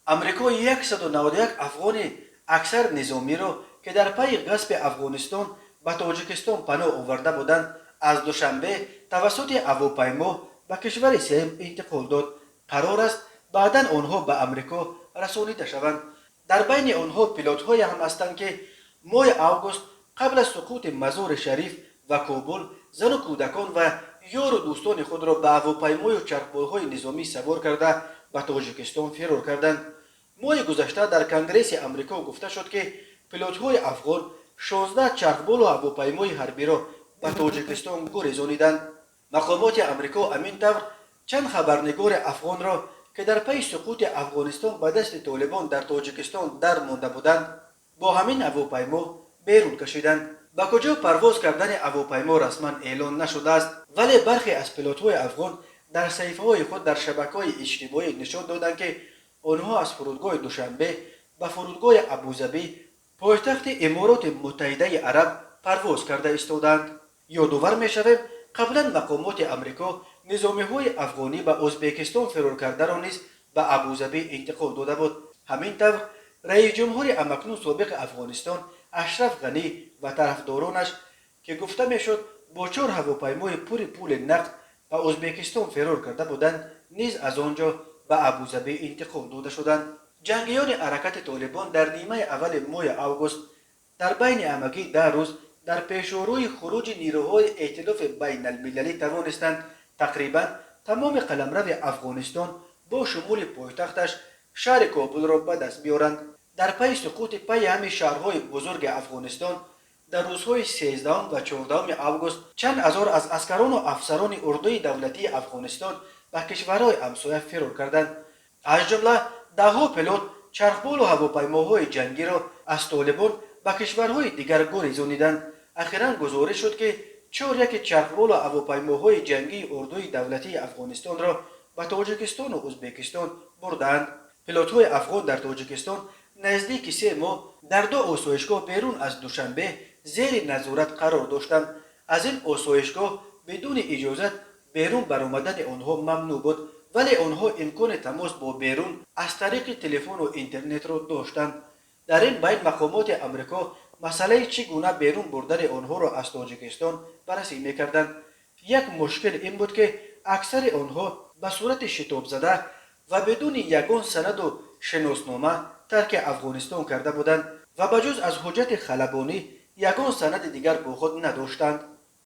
Амрико 191 афғони аксар низомиро, ки дар пайи ғасби Афғонистон ба Тоҷикистон паноҳ оварда буданд, аз Душанбе тавассути ҳавопаймо ба кишвари сеюм интиқол дод. Қарор аст, баъдан онҳо ба Амрико расонида шаванд. Дар байни онҳо пилотҳое ҳам ҳастанд, ки моҳи август қабл аз суқути Мазори Шариф ва Кобул зану кӯдакон ва ёру дӯстони худро ба ҳавопаймою чархболҳои низомӣ савор карда, ба Тоҷикистон фирор карданд. Моҳи гузашта дар Конгресси Амрико гуфта шуд, ки пилотҳои афғон 16 чархболу ҳавопаймои ҳарбиро ба Тоҷикистон гурезониданд. Мақомоти Амрико ҳамин тавр чанд хабарнигори афғонро, ки дар пайи суқути Афғонистон ба дасти Толибон дар Тоҷикистон дар монда буданд, бо ҳамин ҳавопаймо берун кашиданд. Ба куҷо парвоз кардани ҳавопаймо расман эълон нашудааст, вале бархе аз пилотҳои афғон дар саҳифаҳои худ дар шабакаҳои иҷтимоӣ нишон доданд, ки онҳо аз фурудгоҳи Душанбе ба фурудгоҳи Абузабӣ, пойтахти Имороти Муттаҳидаи Араб, парвоз карда истодаанд. Ёдовар мешавем, қаблан мақомоти Амрико низомиҳои афғонӣ ба Ӯзбекистон фирор кардаро низ ба Абузабӣ интиқол дода буд. Ҳамин тавр, раисҷумҳури ҳамакнун собиқи Афғонистон Ашраф Ғанӣ ва тарафдоронаш, ки гуфта мешуд, бо чор ҳавопаймои пури пули нақд ба Ӯзбекистон фирор карда буданд, низ аз он ҷо ба Абузабӣ интиқол дода шуданд. Ҷангиёни ҳаракати Толибон дар нимаи аввали моҳи август дар байни ҳамагӣ 10 рӯз дар пешорӯи хуруҷи нерӯҳои эътилофи байналмилалӣ тавонистанд тақрибан тамоми қаламрави Афғонистон бо шумули пойтахташ шаҳри Кобулро ба даст биёранд. Дар пайи суқути пайи ҳами шаҳрҳои бузурги Афғонистон дар рӯзҳои 13 ва 14 август чанд ҳазор аз аскарону афсарони урдуи давлатии Афғонистон ба кишварҳои ҳамсоя фирор карданд. Аз ҷумла даҳҳо пилот, чархболу ҳавопаймоҳои ҷангиро аз Толибон ба кишварҳои дигар гурезониданд. Ахиран гузориш шуд, ки чор яки чархболу ҳавопаймоҳои ҷангии урдуи давлатии Афғонистонро ба Тоҷикистону Ӯзбекистон бурдаанд. Пилотҳои афғон дар Тоҷикистон наздики 3 моҳ дар ду осоишгоҳ берун аз Душанбе зери назорат қарор доштанд. Аз ин осоишгоҳ бидуни иҷозат берун баромадани онҳо мамнӯъ буд, вале онҳо имкони тамос бо берун аз тариқи телефону интернетро доштанд. Дар ин байн мақомоти Амрико масъалаи чӣ гуна берун бурдани онҳоро аз Тоҷикистон баррасӣ мекарданд. Як мушкил ин буд, ки аксари онҳо ба сурати шитобзада ва бидуни ягон санаду шиноснома тарки Афғонистон карда буданд ва ба ҷуз аз ҳуҷҷати халабонӣ ягон санади дигар бо худ надоштанд.